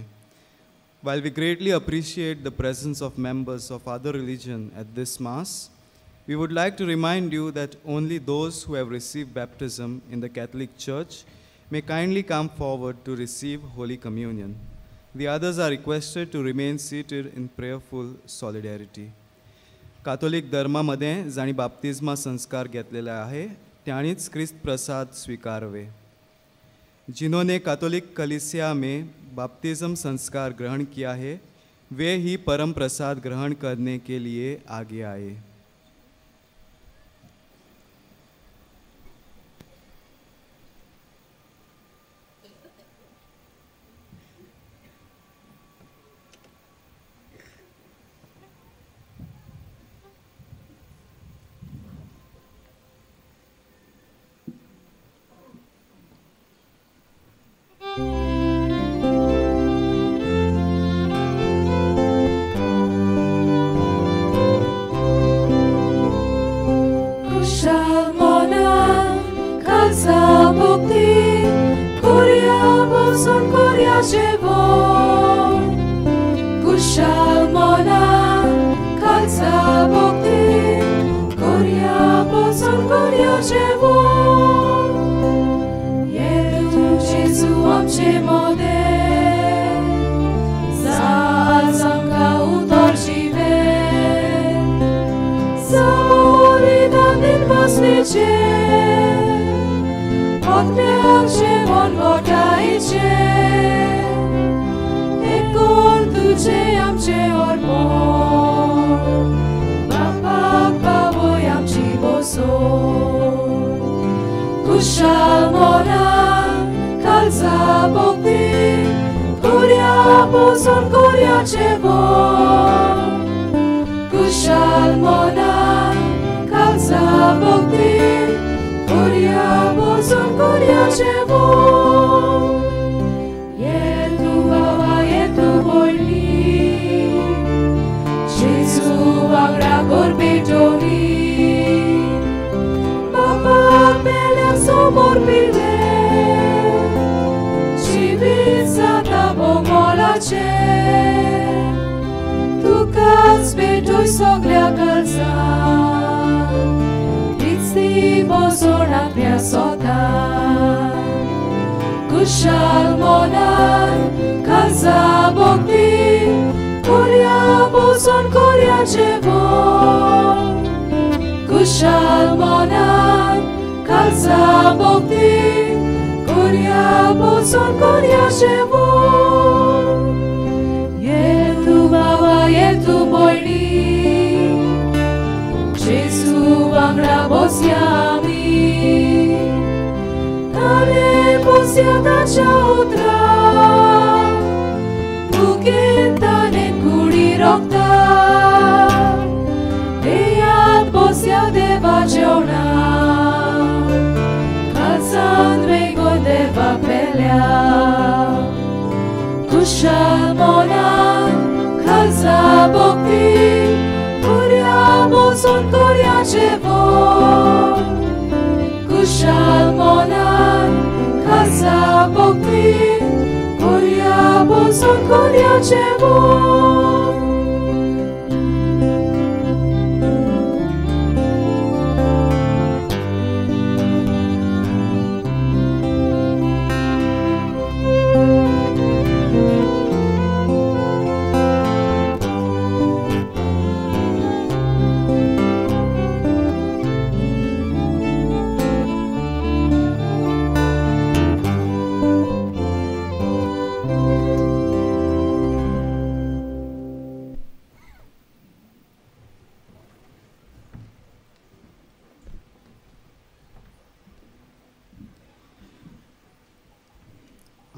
While we greatly appreciate the presence of members of other religion at this Mass, we would like to remind you that only those who have received baptism in the Catholic Church may kindly come forward to receive Holy Communion. The others are requested to remain seated in prayerful solidarity. Catholic धर्मामध्ये जांणी बाप्तिज्मा संस्कार घेतलेला आहे त्यांनीच क्रिस्त प्रसाद स्वीकारवे. जिन्होंने Catholic कलीसिया में बाप्तिज्म संस्कार ग्रहण किया है वे ही परम प्रसाद ग्रहण करने के लिए आगे आए.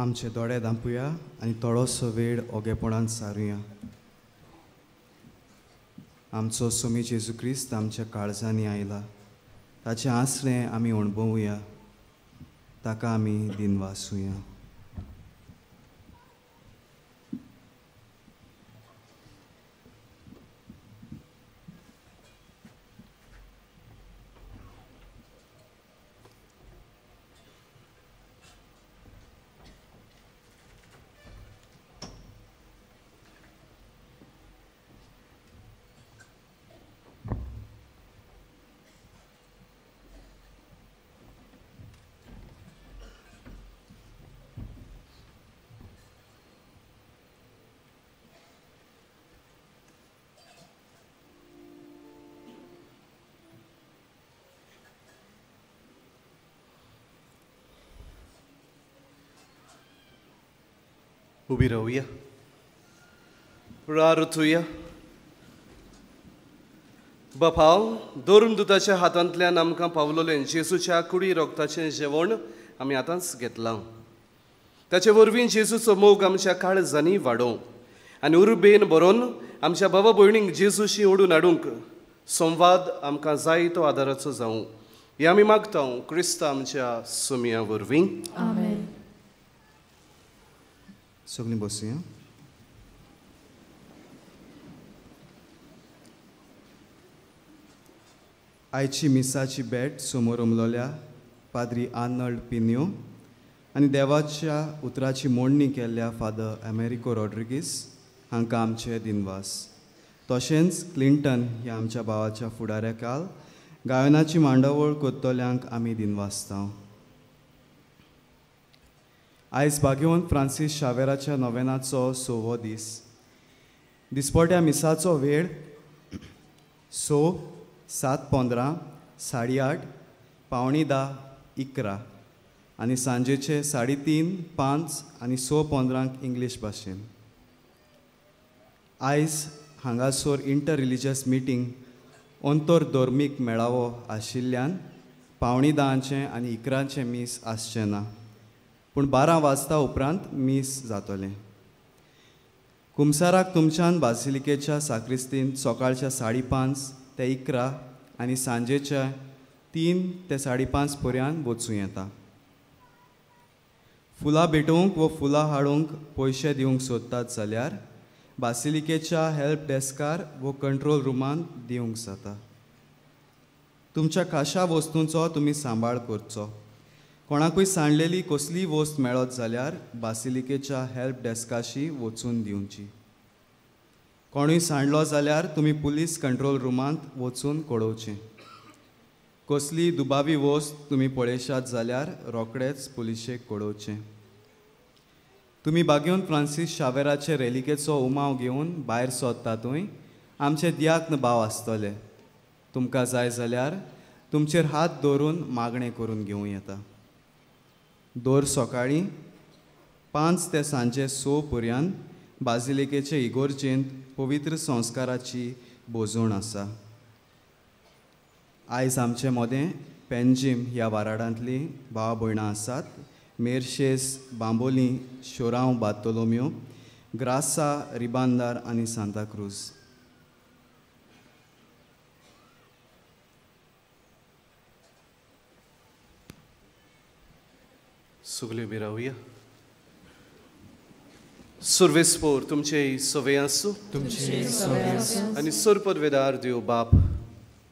आमचे दोळे धांपुया आनी थोडोसो वेळ ओगेपणान सारुया. आमचो सोमी जेजू क्रिस्त आमच्या काळजांनी आयला, ताचें आसरें आमी अणभवुया, ताका आमी दिनवासुया. उबी रावया, प्रार्थुया. बापाव, धर्म दुताच्या हातांतल्यान आमकां पावलोलें जेजूच्या कुडी रोगताचें जेवण आमी आतांच घेतलां. ताचे वरवीं जेजूचो मोग आमच्या काळजांनी वाडोवं आनी उर्बेन बरोवन आमच्या बाबा भयणींक जेजूशी ओडून हाडूंक संवाद आमकां जाय तो आदाराचो जावं हें आमी मागता क्रिस्ता आमच्या सुमया वरवीं. आमेन. सगळीं बसुया. आयची मिसाची भेट समोर उमलोल्या पाद्री आर्नल्ड पिन्यो आनी देवाच्या उतराची मोडणी केल्ल्या फादर अमेरिको रॉड्रिगीस हांकां आमचे दिनवास. तशेंच क्लिंटन ह्या आमच्या भावाच्या फुडाऱ्याकाल गायनाची मांडावळ करतल्यांक आमी दिनवासता. आयज भाग्यवंत फ्रांसीस शावेराच्या नोवेनाचो 6वो दीस. दिसपट्या मिसाचो वेळ 6, 7:15, 8:30, 9:45, 11 आनी सांजेचे 3:30, 5 आनी 6:15 इंग्लीश भाशेन. आयज हांगासर इंटर रिलिजियस मिटींग अंतर धर्मीक मेळावो आशिल्ल्यान 9:45 आनी 11 मीस आसचें ना, पूण 12 वाजता उपरांत मीस जातलें. कुमसाराक तुमच्यान बासिलिकेच्या साक्रिस्तीन सकाळच्या 5:30 ते 11 आनी सांजेच्या 3 ते 5:30 पर्यंत वचूं येता. फुलां भेटोवंक वो फुलां हाडूंक पयशे दिवंक सोदतात जाल्यार बासिलिकेच्या हेल्प डेस्कार वो कंट्रोल रुमांत दिवंक जाता. तुमच्या खाशा वस्तूंचो तुमी सांबाळ करचो. कोणाकूय सांडलेली कसलीय वस्त मेळत जाल्यार बासिलिकेच्या हेल्प डेस्काशी वचून दिवची. कोणूय सांडलो जाल्यार तुमी पुलीस कंट्रोल रुमांत वचून कळोवचें. कसली दुबावी वस्त तुमी पळयशात जाल्यार रोखडेच पुलिशेक कळोवचें. तुमी बागेवन फ्रांसीस शावेराचे रेलिकेचो उमाव घेवन भायर सोदतातूय आमचे दियाक्न भाव आसतले. तुमकां जाय जाल्यार तुमचेर हात दवरून मागणें करून घेवं येता. दर सकाळीं 5 ते सांजे 6 पर्यंत बाजिलिकेचे इगोर्जेंत पवित्र संस्काराची भोजवण आसा. आयज आमचे मदें पेंजीम ह्या वाराडांतलीं भाव भयणां आसात. मेरशेस, बांबोली, शोरांव, बार्तोलोम्यो, ग्रासा, रिबांदार आनी सांताक्रूज. सगळे उबी रावया. सुर्वेस्पोर तुमचे सवे आसूं आनी सरपदवेदार देव बाप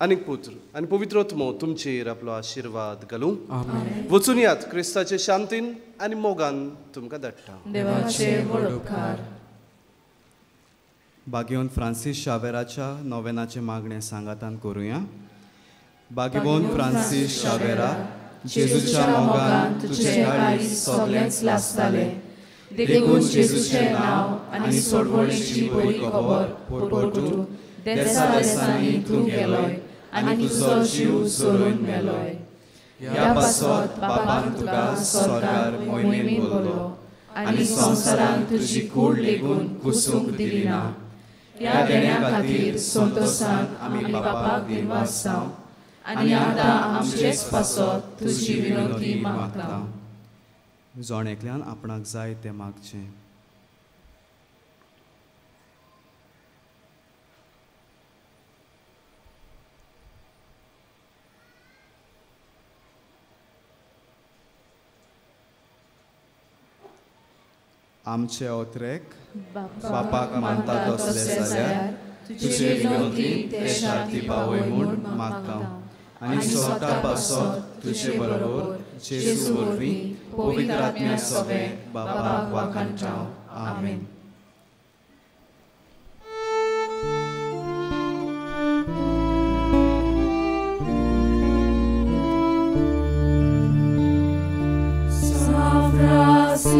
आनी पुत्र आनी पवित्र आत्मो तुमचेर आपलो आशिर्वाद घालूं. वचून यात क्रिस्ताचे शांतीन आनी मोगान तुमकां धाडटा. देवाचे व्हड उपकार. बागेवन फ्रांसीस शावेराच्या नोवेनाचें मागणें सांगातान करुया. बागेवन फ्रांसीस शावेरा, जेजूच्या मोगान तुजें काळीज सगळेंच लासतालें, देखून जेजूचें नांव आनी सोडवणेची बरी खबर परगटूंक देसा देसांनी तूं गेलोय आनी तुजो जीव सोडून मेलोय. ह्या पासत बापान तुका स्वर्गार मोहिमेन बोललो आनी संवसारान तुजी कूड लेगून कुसूंक दिली ना. ह्या देण्या खातीर संतोसान आमी बापाक दिनवासता आनी आतां आमचेच पासत तुजी विनंती मागता. जण एकल्यान आपणाक जाय तें मागचें. आमचे ओत्रेक बापाक मानता तसले जाल्यार तुजे विनंती ते शांती पावय म्हूण मागता आनी स्वता पासत तुजे बरोबर जेजू वरवीं पवित्र आत्म्या सवें बापाक वाखाणटा. आमेन. San Francisco.